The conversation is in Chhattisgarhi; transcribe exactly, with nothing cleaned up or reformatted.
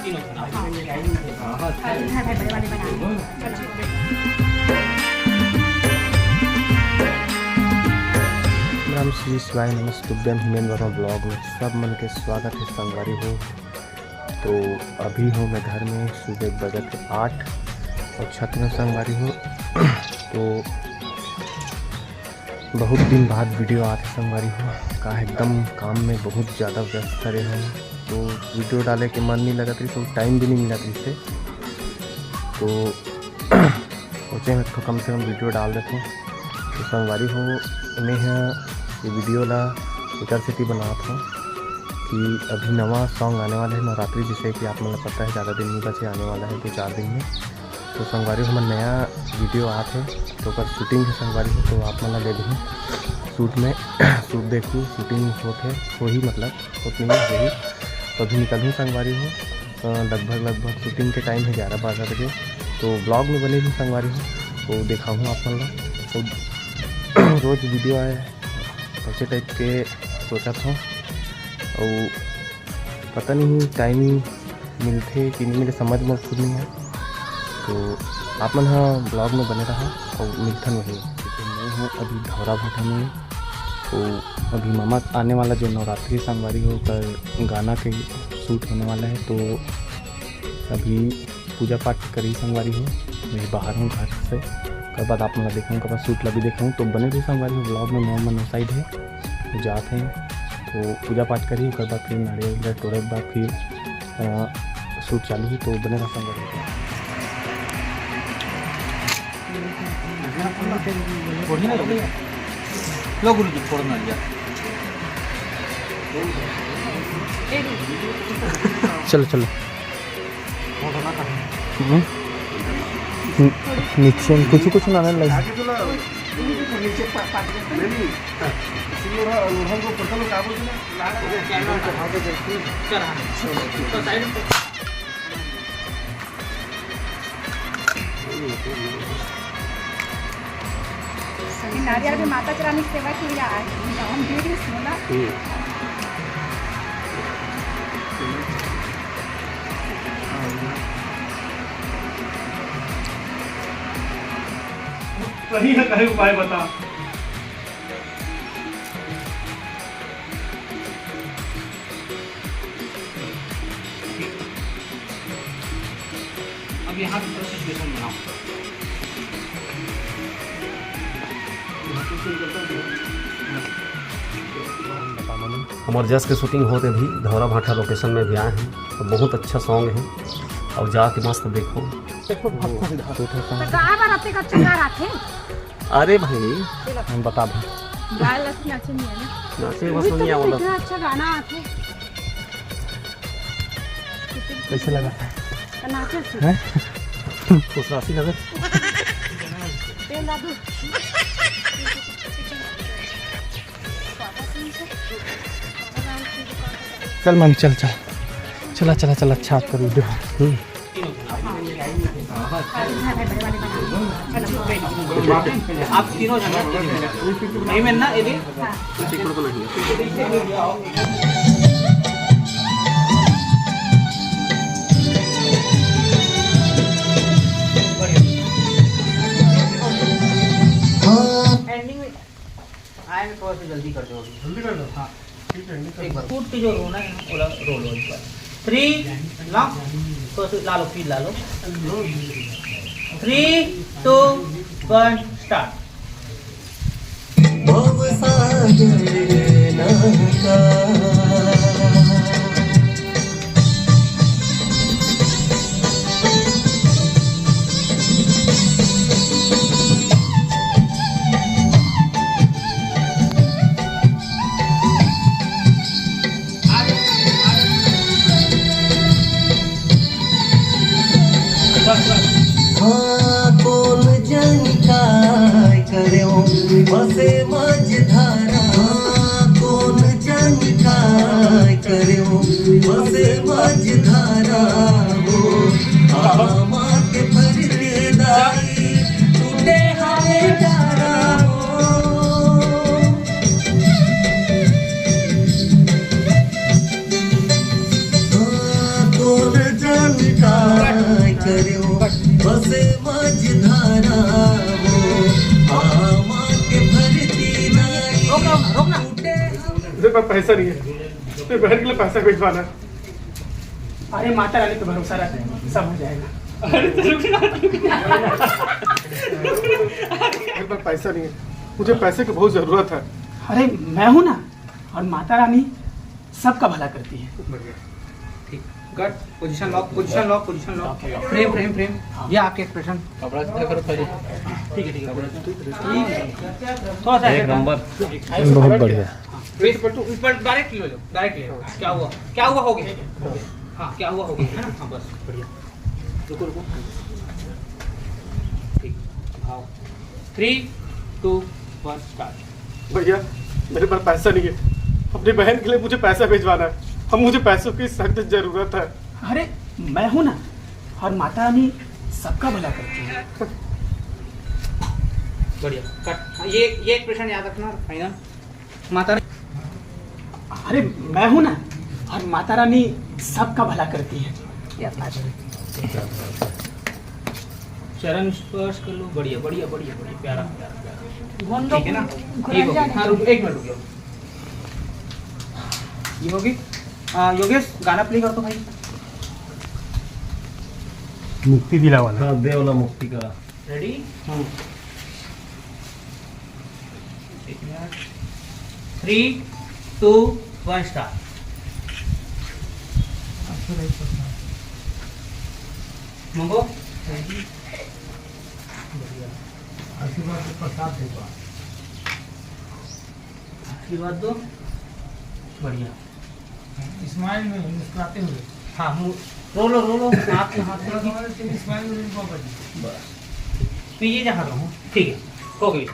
राम श्री शिवाय नमस्तुभ्यम हिमेन वर्मा ब्लॉग में सब मन के स्वागत है संगवारी हो। तो अभी हूँ मैं घर में, सुबह बजत है आठ और छत में संगवारी हो। तो बहुत दिन बाद वीडियो आत है संगवारी हो, का एकदम काम में बहुत ज़्यादा व्यस्त रहे हैं, तो वीडियो डाले के मन नहीं लगत रही, तो टाइम भी नहीं मिलत रही से। तो सोचे मैं तो कम से कम वीडियो डाल देते। तो संगवारी हो, मैं ह ये वीडियो ला एकर सेती बनात हूँ कि अभी नवा सॉन्ग आने वाला है नवरात्रि, जिसे कि आप मन ला पता है ज़्यादा दिन नहीं बचे, आने वाला है दो चार दिन में। तो संगवारी हो, हमर नया वीडियो आत है, तो ओकर शूटिंग है संगवारी हो, तो आप मन ला ले लेहूँ शूट में। शूट देखू, शूटिंग होत है, होही मतलब, होत नहीं है, होही। तो अभी निकलहूँ संगवारी हो, अ, लगभग, लगभग शूटिंग के टाइम है ग्यारह बारह बजे। तो ब्लॉग में बने रहू संगवारी हो, तो देखाहूँ आप मन ला। तो रोज वीडियो आए, ऐसे टाइप के सोचत हूँ, और पता नहीं टाइम मिलथे कि नहीं मिले, समझ में खुद नहीं है। तो आप मन ह ब्लॉग में बने रहा और मिलथन वही। तो मैं हूँ अभी धौरा भाटा में, तो अभी मामा आने वाला जो नवरात्रि संगवारी हो, ओकर गाना के शूट होने वाला है, तो अभी पूजा पाठ करी संगवारी हो, मैं बाहर हूँ घर से। ओकर बाद आप मन ला देखाहूँ, ओकर बाद शूट ला भी देखाहूँ, तो बने रही संगवारी हो ब्लॉग में। मैं मन साइड है, तो जात हैं, तो पूजा पाठ करी, ओकर बाद फिर नारियल उरियल टोरे के बाद फिर, अ, शूट चालू ही, तो बने रहा संगवारी हो। लो गुरुजी, फोड़ना लिया। चलो, चलो। हम्म। नि-, नीचे कुछ, कुछ ना लगे। नारियल भी माता रानी की सेवा के लिए आए हैं। हम वीडियो सुना। सही है, कहे उपाय बता। अब यहाँ की तरह सिचुएशन बनाओ। हमारे जस के शूटिंग होते भी धौरा भाटा लोकेशन में भी आए हैं, तो बहुत अच्छा सॉन्ग है। और जाके मस्त देखो। तो कहाँ पर रहते, कब चला रहा थे? अरे भाई, हम बता दें। गाय लड़की नाचे नहीं है ना। नाचे बस वही तो नहीं आवला। इतना अच्छा गाना आते। कैसे लगा था? तो नाचे से। हैं? खुश राशि लगे। तेल ला दो। चल मामी, चल, चल। चला, चला, चला, अच्छा आपका वीडियो। हम्म। आप तीनों जन नहीं में ना, ये भी। एंडिंग में आए में थोड़ा सा जल्दी कर दो अभी। जल्दी कर दो। हाँ। ठीक है, निकल। एक बार कूद के जो रोना है ना, थोड़ा रो लो एक बार। थ्री, ला, थोड़ा सा ला लो, फील ला लो। Three, two, one, start. भव सागर नहका। हाँ, कोन जनी काय करेव, बसे मझधारा। हाँ, कोन जनी काय करेव, बसे मझधारा हो। आमा के फरके दाई, टूटे हाले डारा हो। हाँ, कोन जनी मेरे पास पैसा नहीं है, मेरी बहन के लिए पैसा भिजवाना है। अरे, माता रानी पे भरोसा रख, सब हो जाएगा। अरे तो रुक ना, रुक ना। मेरे पास पैसा नहीं है, मुझे पैसे की बहुत ज़रूरत है। अरे, मैं हूँ ना, और माता रानी सबका भला करती है। बढ़िया। ठीक। Cut. Position lock, position lock, position lock. Frame, frame, frame. हाँ। ये आपके एक्सप्रेशन। कपड़ा सीधा करो पहले। ठीक है, ठीक है। थोड़ा सा एक नंबर। बहुत बढ़िया। फेस पर, ऊपर डायरेक्ट ले लो, डायरेक्ट ले लो। क्या हुआ? क्या हुआ? हो गया। हाँ, क्या हुआ? हो गया, है ना? हाँ, बस, बढ़िया। रुको, रुको। ठीक। आओ। Three, two, one, start. भैया, मेरे पास पैसा नहीं है, अपनी बहन के लिए मुझे पैसा भिजवाना है। हम, मुझे पैसों की सख्त ज़रूरत है। अरे, मैं हूँ ना, और माता रानी सबका भला करती है। बढ़िया। कट। हाँ, ये ये एक्सप्रेशन याद रखना, फाइनल। माता, अरे, मैं हूँ ना, और माता रानी सबका भला करती है। चरण स्पर्श कर लो। बढ़िया, बढ़िया, बढ़िया, बढ़िया, प्यारा, प्यारा, प्यारा। ठीक है ना? ये हो गया। हाँ, रुक, एक मिनट रुक जाओ। ये होगी। आ, योगेश, गाना प्ले कर दो भाई। मुक्ति दिला वाला। हाँ, दे वाला मुक्ति का। रेडी? हाँ। एक minute. Three, two, one, start. मंगो। बढ़िया। आशीर्वाद के प्रसाद देगा। आशीर्वाद दो। बढ़िया। स्माइल में, मुस्कुराते हुए। हाँ, मु-, रो लो, रो लो, हाथ में हाथ रखो। तुम्हारे तुम स्माइल में, बाबा जी। बस। मैं ये जहाँ रहूँ, ठीक है, हो गई।